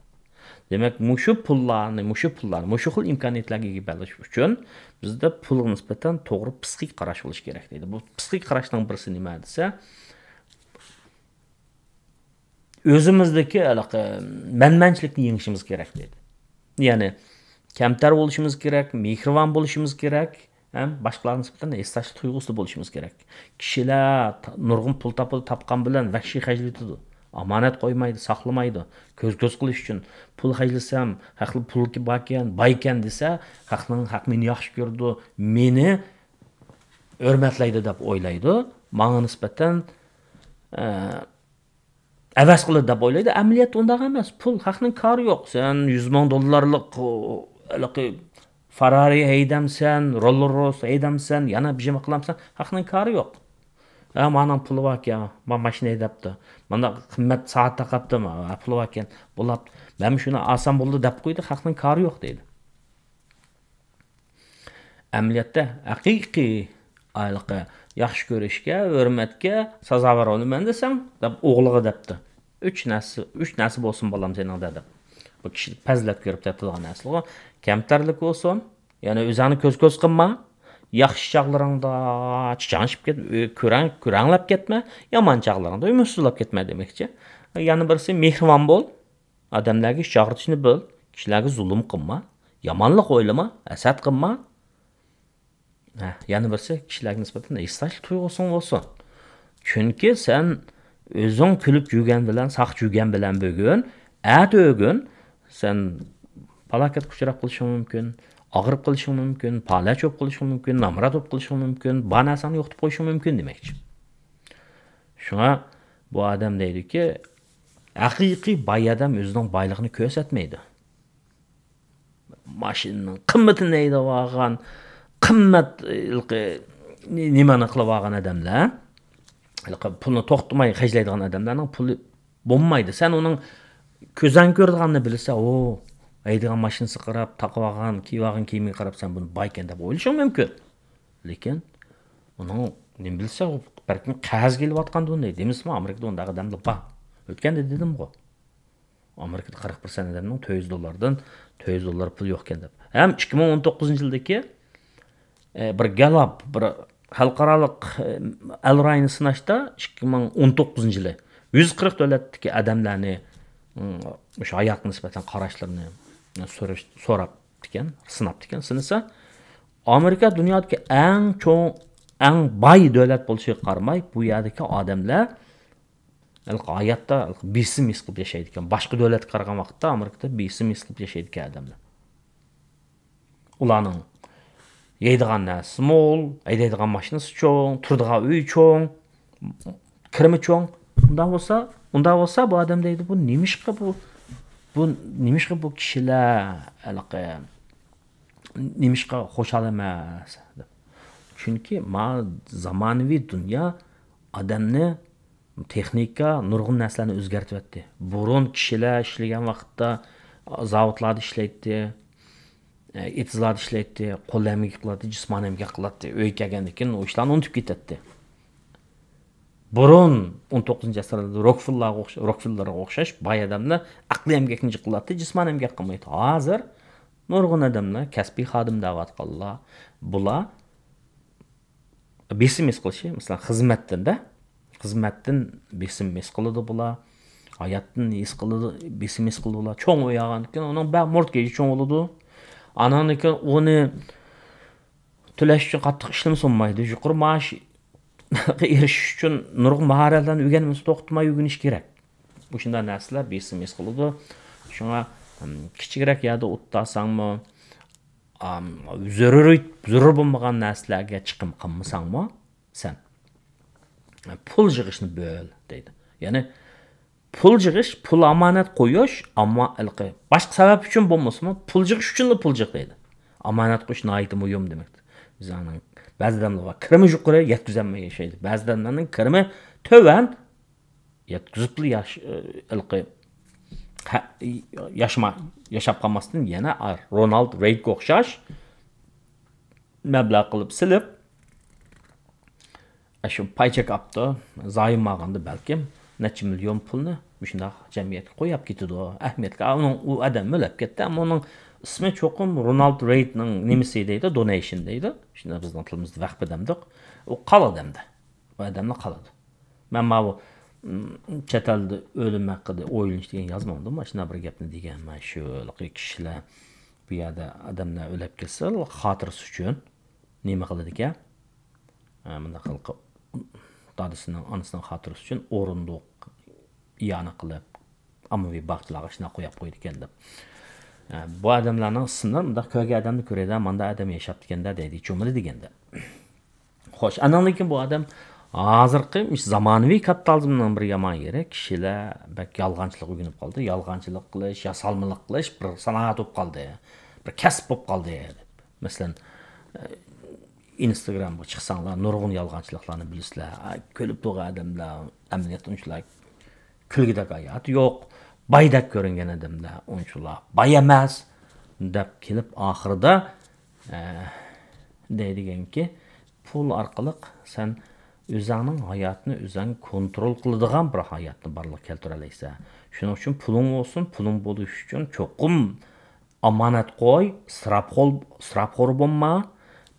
دېمەك، مۇشۇ پۇللارنى، مۇشۇ پۇللارنى، مۇشۇ خىل ئىمكانىيەتلەرگە ئىگە بولۇش ئۈچۈن بىزدە پۇلغا نىسبەتەن توغرا پسىخىك قاراش بولۇشى كېرەك دەيدۇ. بۇ پسىخىك قاراشنىڭ بىرسى نېمە دېسە، ئۆزىمىزدىكى ھېلىقى مەنمەنچىلىكنى يېڭىشىمىز كېرەك دەيدۇ. يەنى كەمتەر بولۇشىمىز كېرەك، مېھرىبان بولۇشىمىز كېرەك، ھەم باشقىلارغا نىسبەتەن ھېسداشلىق تۇيغۇسىدا بولۇشىمىز كېرەك. كىشىلەر ت-، نۇرغۇن پۇل تاپىدۇ، تاپقان بىلەن ۋەھشىي خەجلىتىدۇ. ئامانەت قويمايدۇ، ساقلىمايدۇ. كۆز-كۆز قىلىش ئۈچۈن پۇل خەجلىسەم، خەقنىڭ پۇلى باركەن، بايكەن دېسە، خەقنىڭ، خەق مېنى ياخشى كۆرىدۇ، مېنى ھۆرمەتلەيدۇ دەپ ئويلايدۇ. ماڭا نىسبەتەن، ئە، ئەۋەز قىلىدۇ دەپ ئويلايدۇ. ئەمەلىيەتتە ئۇنداق ئەمەس. پۇل، خەقنىڭ كارى يوق. سەن يۈز مىڭ دوللارلىق، ئۇ، ھېلىقى فېررارى ھەيدەمسەن، روللس رويس ھەيدەمسەن، يەنە بىر نېمە قىلامسەن، خەقنىڭ كارى يوق. ھە، مانىڭ پۇلى باركەن، ما ماشىنا ھەيدەپتۇ. مانداق قىممەت سائەت تاقاپتۇ، ما پۇلى باركەن، بولاپتۇ. مەن شۇنى ئالسام بولدى دەپ قويدى، خەقنىڭ كارى يوق دەيدۇ. ئەمەلىيەتتە ھەقىقىي ئايلىقى ياخشى كۆرۈشكە، ھۆرمەتكە سازاۋەر بولىمەن دېسەڭ، دەپ ئوغلىغا دەپتۇ. ئۈچ نەرسە، ئۈچ نەرسە بولسۇن بالام سېنىڭدە دەپ. بۇ كىشىلىك پەزىلەت كۆرۈپ دەتىدىغان نەرسىلىغۇ. كەمتەرلىك بولسۇن، يەنى ئۆزۈڭنى كۆز-كۆز قىلما. ياخشى چاغلىرىڭدا چىچاڭشىپ كەت-، كۆرەڭ-، كۆرەڭلەپ كەتمە. يامان چاغلىرىڭدا ئۈمىدسىزلەپ كەتمە دېمەكچى. يەنە بىرسى مېھرىبان بول. ئادەملەرگە ئىچ ئاغرىتىشنى بىل، كىشىلەرگە زۇلۇم قىلما، يامانلىق ئويلىما، ھەسەت قىلما. ھە، يەنە بىرسى، كىشىلەرگە نىسبەتەن ھېسداشلىق تۇيغۇسىڭ بولسۇن. چۈنكى سەن ئۆزۈڭ كۈلۈپ يۈرگەن بىلەن، ساقچى يۈرگەن بىلەن بۈگۈن، ئەتە ئۆگۈن سەن پالاكەتكە ئۇچراپ قېلىشىڭ مۇمكىن، ئاغرىپ قېلىشىڭ مۇمكىن، پالەچ بولۇپ قېلىشىڭ مۇمكىن، نامرات بولۇپ قېلىشىڭ مۇمكىن، بار نەرسەڭنى يوقىتىپ قويۇشۇڭ مۇمكىن دېمەكچى. شۇڭا بۇ ئادەم دەيدۇكى، ھەقىقىي باي ئادەم ئۆزىنىڭ بايلىقىنى كۆرسەتمەيدۇ. ماشىنىنىڭ قىممىتىنى ھەيدەۋالغان، قىممەت، ھېلىقى، نېمىنى قىلىۋالغان ئادەملەر، ھېلىقى پۇلنى توختىماي خەجلەيدىغان ئادەملەرنىڭ پۇلى بولمايدۇ. سەن ئۇنىڭ كۆزۈڭ كۆرىدىغاننى بىلسە، ئۇ ھەيدىگەن ماشىنىسىغا قاراپ، تاقىۋالغان، كىيىۋالغان كىيىمىگە قاراپ، سەن بۇنى بايكەن دەپ ئويلىشىڭ مۇمكىن. لېكىن ئۇنىڭ نېمە بىلسە، ئۇ بەلكىم قەرز كېلىۋاتقاندۇ، دېمىسىمۇ، ئامېرىكىدا ئۇنداق ئادەملەر بار. ئۆتكەندە دېدىمغۇ. ئامېرىكىدا قىرىق پىرسەنت ئادەمنىڭ تۆت يۈز دوللاردىن، تۆت يۈز دوللار پۇلى يوق ئىكەن دەپ. ھەم ئىككى مىڭ ئون توققۇزىنچى يىلدىكى، ئە، بىر گاللاپ، بىر خەلقئارالىق، ئە، ئەلراينى سىناشتا ئىككى مىڭ ئون توققۇزىنچى يىلى يۈز قىرىق دۆلەتتىكى ئادەملەرنى، ئىم، مۇشۇ ھاياتقا نىسبەتەن قاراشلىرىنى سورىشىپ، سوراپتىكەن، سىناپتىكەن. سىنىسا، ئامېرىكا دۇنيادىكى ئەڭ چوڭ، ئەڭ باي دۆلەت بولۇشىغا قارىماي، بۇ يەردىكى ئادەملەر ھېلىقى ھاياتتا ھېلىقى بېسىم ھېس قىلىپ ياشايدىكەن. باشقا دۆلەتكە قارىغان ۋاقىتتا ئامېرىكىدا بېسىم ھېس قىلىپ ياشايدىكەن ئادەملەر. ئۇلارنىڭ يەيدىغان نەرسىسى مول، ھەيدەيدىغان ماشىنىسى چوڭ، تۇرىدىغان ئۆيى چوڭ، كىرىمى چوڭ. ئۇنداق بولسا، ئۇنداق بولسا بۇ ئادەم دەيدۇ، بۇ نېمىشقا بۇ، بۇ نېمىشقا بۇ كىشىلەر ھېلىقى، نېمىشقا خۇشال ئەمەس دەپ. چۈنكى ما زامانىۋى دۇنيا ئادەمنى، تېخنىكا نۇرغۇن نەرسىلەرنى ئۆزگەرتىۋەتتى. بۇرۇن كىشىلەر ئىشلىگەن ۋاقىتتا زاۋۇتلاردا ئىشلەيتتى، ئېتىزلاردا ئىشلەيتتى، قول ئەمگەك قىلاتتى، جىسمانىي ئەمگەك قىلاتتى. ئۆيگە كەلگەندىن كېيىن ئۇ ئىشلارنى ئۇنتۇپ كېتەتتى. بۇرۇن ئون توققۇزىنچى ئەسىردە روكفېللارغا ئوخش-، روكفېللارغا ئوخشاش باي ئادەملەر ئەقلىي ئەمگەكنى جىق قىلاتتى، جىسمانىي ئەمگەك قىلمايتتى. ھازىر نۇرغۇن ئادەملەر كەسپىي خادىم دەۋاتقانلار، بۇلار بېسىم ھېس قىلىشى، مەسىلەن، خىزمەتتىن-دە، خىزمەتتىن بېسىم ھېس قىلىدۇ بۇلار. ھاياتتىن ھېس قىلىدۇ، بېسىم ھېس قىلىدۇ بۇلار. چوڭ ئۆي ئالغاندىن كېيىن ئۇنىڭ بەك مورتگېجى چوڭ بولىدۇ. ئانان كېيىن ئۇنى تۆلەش ئۈچۈن قاتتىق ئىشلىمىسە بولمايدۇ. يۇقىرى مائاش ئېرىشىش ئۈچۈن نۇرغۇن ماھارەتلەرنى ئۆگەنمىسە توختىماي ئۆگىنىش كېرەك. مۇشۇنداق نەرسىلەر بېسىم ھېس قىلىدۇ. شۇڭا، ھىم، كىچىكرەك يەردە ئولتۇرساڭمۇ، ئام، زۆرۈر، زۆرۈر بولمىغان نەرسىلەرگە چىقىم قىلمىساڭمۇ سەن پۇل يىغىشنى بۆل دەيدۇ. يەنى پۇل يىغىش، پۇل ئامانەت قويۇش، ئەمما ھېلىقى باشقا سەۋەب ئۈچۈن بولمىسىمۇ، پۇل يىغىش ئۈچۈنلا پۇل يىغ دەيدۇ. ئامانەت قويۇش ناھايىتى مۇھىم دېمەكتۇر. بىزنىڭ بەزى ئادەملەر بار، كىرىمى يۇقىرى، يەتكۈزەلمەي ياشايدۇ. بەزى ئادەملەرنىڭ كىرىمى تۆۋەن، يەتكۈزۈپلا ياش-، ھېلىقى ھە-، ياشىما-، ياشاپ قالماستىن يەنە رونالد رېيگانغا ئوخشاش مەبلەغ قىلىپ سېلىپ، ئاشۇ پاي چېك ئاپتۇ، زايوم ئالغاندا بەلكىم نەچچە مىليون پۇلنى مۇشۇنداق جەمئىيەتكە قويۇپ كېتىدۇ. ئەھمىيەتكە، ئۇنىڭ، ئۇ ئادەم ئۆلۈپ كەتتى، ئەمما ئۇنىڭ ئىسمى چوقۇم رونالد رېيگاننىڭ نېمىسى دەيدۇ، دونېيشن دەيدۇ. شۇنداق بىزنىڭ تىلىمىزدا ۋەقپە دەمدۇق. ئۇ قالىدۇ ئەمدى. ئۇ ئادەملا قالىدۇ. مەن ماۋۇ، م، چەت ئەلدە ئۆلۈم ھەققىدە ئويلىنىش دېگەن يازمامدۇ؟ مانا شۇنداق بىر گەپنى دېگەن. مانا شۇ كىشىلەر بۇ يەردە ئادەملەر ئۆلۈپ كەتسە، خاتىرىسى ئۈچۈن نېمە قىلىدىكەن؟ ئە، مۇنداق قىلىپ، دادىسىنىڭ، ئانىسىنىڭ خاتىرىسى ئۈچۈن ئورۇندۇق ئىئانە قىلىپ، ئاممىۋى باغچىلارغا شۇنداق قويۇپ قويىدىكەن دەپ. ئە، بۇ ئادەملەرنىڭ ئىسىملىرى مۇنداق كۆرگەن ئادەمنى كۆرىدۇ، ماندا ئادەم ياشاپتىكەن-دە دەيدۇ، چۈمۈلە دېگەندە. خوش، ئاناندىن كېيىن بۇ ئادەم ھازىرقى مۇشۇ زامانىۋى كاپىتالىزمنىڭ بىر يامان يېرى، كىشىلەر بەك يالغانچىلىققا ئۆگىنىپ قالدى. يالغانچىلىق قىلىش، ياسالمىلىق قىلىش بىر سانائەت بولۇپ قالدى، بىر كەسىپ بولۇپ قالدى. مەسىلەن، ئىنستاگرامغا چىقساڭلار، نۇرغۇن يالغانچىلىقلارنى بىلىسىلەر. ئاي، كۈلۈپ تۇرغان ئادەملەر، ئەمەلىيەتتە ئۇنچىلىك كۈلگۈدەك ھاياتى يوق، بايدەك كۆرۈنگەن ئادەملەر ئۇنچىلا باي ئەمەس، دەپ كېلىپ، ئاخىرىدا، ئە، دەيدىكەنكى، پۇل ئارقىلىق سەن ئۆزۈڭنىڭ ھاياتىنى ئۆزۈڭ كونترول قىلىدىغان بىر ھاياتنى بارلىققا كەلتۈرەلەيسەن. شۇنىڭ ئۈچۈن پۇلۇڭ بولسۇن، پۇلۇڭ بولۇش ئۈچۈن چوقۇم ئامانەت قوي، ئىسراپخور، ئىسراپخور بولما،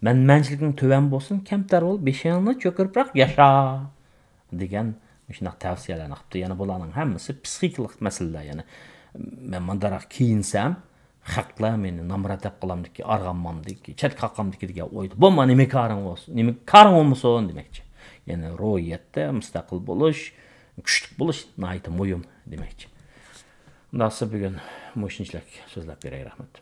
مەنمەنچىلىكىڭ تۆۋەن بولسۇن، كەمتەر بول، بېشىڭنى چۆكۈرۈپراق ياشا، دېگەن مۇشۇنداق تەۋسىيەلەرنى قىپتۇ. يەنە بۇلارنىڭ ھەممىسى پسىخىكىلىق مەسىلىلەر. يەنى مەن مۇنداقراق كىيىنسەم، خەقلەر مېنى نامرات دەپ قالامدىكى، ئارغاممامدىكى، چەتكە قاقامدىكى دېگەن ئويدا. بولما، نېمە كارىڭ بولسۇن، نېمە كارىڭ بولمىسۇن دېمەكچى. يەنى روھىيەتتە مۇستەقىل بولۇش، كۈچلۈك بولۇش ناھايىتى مۇھىم دېمەكچى. ئۇنداقسا بۈگۈن مۇشۇنچىلىك سۆزلەپ بېرەي، رەھمەت.